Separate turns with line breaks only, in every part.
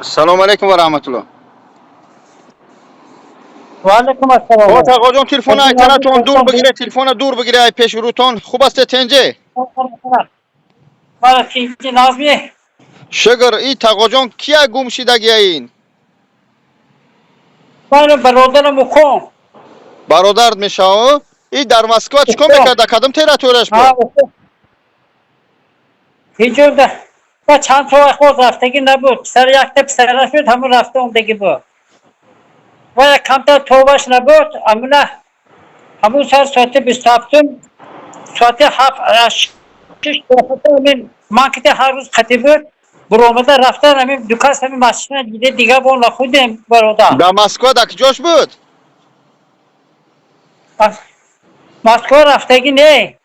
Салому алейкум ва раҳматулло.
Ва алейкум ассалом.
О, тағоҷон, телефона ай танатон дур бигире, телефона дур бигире ай пеши рӯтон. Хуб асте, тенҷе?
Мара тинҷи, назми.
Шукр. И тағоҷон, кия гум шидагия ин?
Мана бародарам, уком.
Бародарт мешава? И дар Москва чӣ кор мекард, кадом территорияш буд?
Ҳиҷода ва чанд сол боз рафтагӣ набуд. Писар, якта писараш буд, ҳамун рафта омдагӣ буд. Ва як камтар тобаш набуд, амуна ҳамун сар соати 27-ум, соати 7, 6 ҳамин ман ките ҳар рӯз қатӣ буд, буромада рафтан, ҳамин дукас ҳамин машина диде, дига бо нахудем, бародар.
Дар Москва дар куҷош буд?
Москва рафтагӣ не.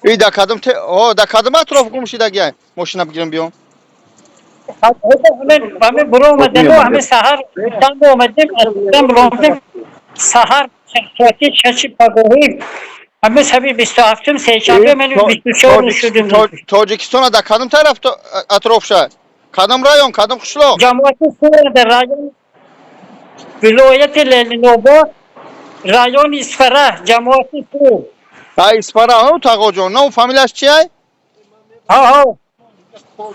И дар кадом, о, дар кадом атроф гум шидагия? Мошина бигирам, биём.
Ҳамин буромадем, ҳамин саҳар омадем, буромадем, саҳар соати 6-и пагоҳӣ, ҳамин саби 27-ум, сешанбе, ман 24 шудем.
Тоҷикистона дар кадом тараф, атрофша, кадом район, кадом қишлоқ?
Ҷамоати Сура, район, вилояти Ленинобод, райони Исфара, ҷамоати Сур.
А, Исфара. Тағоҷон, ному фамилияш чиай?
Ҳо,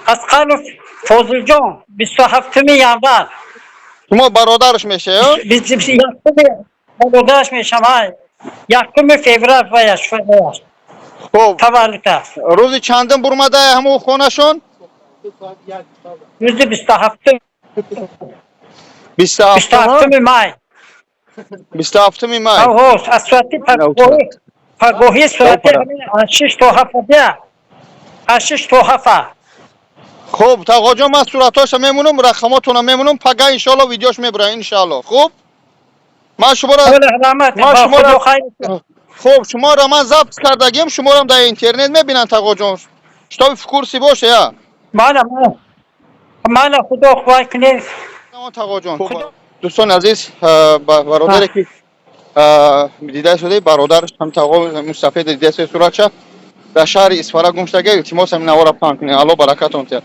Асқаров Фозилҷон, 27-уми январ.
Шумо бародараш мешавед?
Бародараш мешам, ҳай. 1-уми феврал ваяш
Хуб.
таваллуд аст.
Рӯзи чандум бурмада ҳамун хонашон?
Рӯзи 27-ум.
27-уми
май.
27-уми май.
Ҳо, аз соати пагоҳӣ, соати аз 6 то 7, аз 6 то 7.
Хуб, тағоҷон, ман суратҳоша мемонам, рақамотона мемонам, пага иншоалло видеош мебурам, иншоалло. Хуб, ман шуморо
ман шуморо
хуб, шуморо ман запись кардагим, шуморам дар интернет мебинанд, тағоҷон, чтобы в курсе боше я.
Мана, мана, худо қувват кунед.
Тағоҷон, дӯстони азиз, бародаре ки дида шуда, бародараш ҳам тағо мустафед дида, суратша дар шаҳри Исфара гум шудага. Илтимос, ҳамин навора паҳн кунед. Алло баракатон тиҳад.